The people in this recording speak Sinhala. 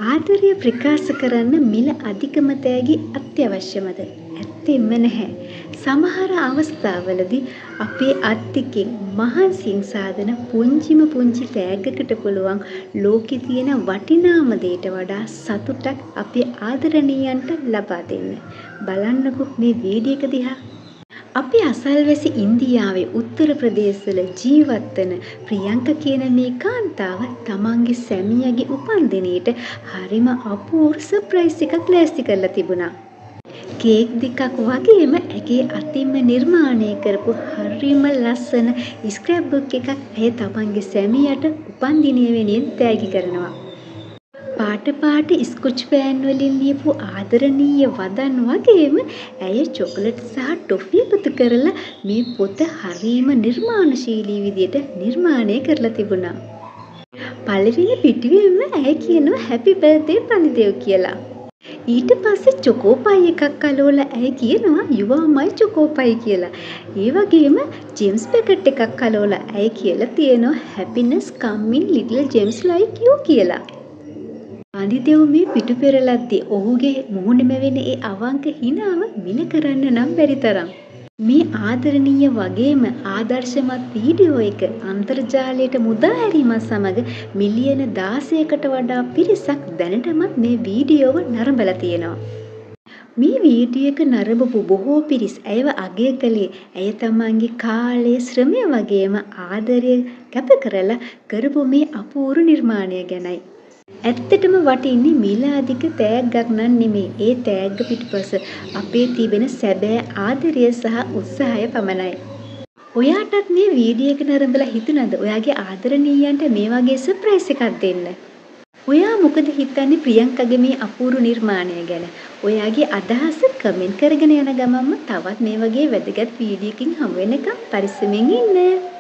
ආදරය ප්‍රකාශ කරන්න මිල අධිකම තෑගි අත්‍යවශ්‍යමද? ඇත්තෙන්ම නැහැ. සමහර අවස්ථාවලදී අපේ අත් දෙකෙන් මහන්සියෙන් සාදන පුංචිම පුංචි තෑග්ගකට පුළුවන් ලෝකේ තියෙන වටිනාම දේට වඩා සතුටක් අපේ ආදරණීයන්ට ලබා දෙන්න. බලන්නකෝ මේ වීඩියෝ එක දිහා. අපේ අසල්වැසි ඉන්දියාවේ උත්තර ප්‍රදේශවල ජීවත් වන ප්‍රියංකා කියන මේ කාන්තාව තමන්ගේ සැමියාගේ උපන්දිනයට හරිම අපූර්ව සර්ප්‍රයිස් එකක් ලෑස්ති කරලා තිබුණා. කේක් දෙකක් වගේම ඇගේ අතින්ම නිර්මාණය කරපු හරිම ලස්සන ස්ක්‍රැප් බුක් එකක් ඇය තමන්ගේ සැමියාට උපන්දිනය වෙනුවෙන් තෑගි කරනවා. පාට පාට ස්කොච් පෑන් වලින් ලියපු ආදරණීය වදන් වගේම ඇය චොකලට් සහ ටොෆි එකතු කරලා මේ පොත හරිම නිර්මාණශීලී විදියට නිර්මාණය කරලා තිබුණා. පළවෙනි පිටුවෙන්ම ඇය කියනවා හැපි බර්ත්ඩේ පණිදෙව් කියලා. ඊට පස්සේ චොකෝ පයි එකක් අලවලා ඇය කියනවා you are my choco pie කියලා. ඒ වගේම ජෙම්ස් පැකට් එකක් අලවලා ඇය කියලා තියෙනවා happiness come in little gems like you කියලා. පන්දිදෙව් මේ පිටු පෙරලද්දී ඔහුගේ මුහුණේ මැවෙන ඒ අවංක හිනාව මිල කරන්න නම් බැරි තරම්. මේ ආදරණීය වගේම ආදර්ශමත් වීඩියෝ එක අන්තර්ජාලයට මුදා හැරීමත් සමග මිලියන 16කට වඩා පිරිසක් දැනටමත් මේ වීඩියෝව නරඹලා තියෙනවා. මේ වීඩියෝ එක නරඹපු බොහෝ පිරිස් ඇයව අගය කළේ ඇය තමන්ගේ කාලය, ශ්‍රමය වගේම ආදරය කැප කරලා කරපු මේ අපූර්ව නිර්මාණය ගැනයි. ඇත්තටම වටින්නේ මිල අධික තෑග්ගක් නම් නෙමෙයි. ඒ තෑග්ග පිටුපස අපේ තිබෙන සැබෑ ආදරය සහ උත්සාහය පමණයි. ඔයාටත් මේ වීඩියෝ එක නරඹලා හිතුණාද ඔයාගේ ආදරණීයන්ට මේ වගේ සර්ප්‍රයිස් එකක් දෙන්න? ඔයා මොකද හිතන්නේ ප්‍රියංකාගේ මේ අපූර්ව නිර්මාණය ගැන? ඔයාගේ අදහස කමෙන්ට් කරගෙන යන ගමන්ම තවත් මේ වගේ වැදගත් වීඩියෝ එකකින් හමු වෙනකම් පරිස්සමෙන් ඉන්න.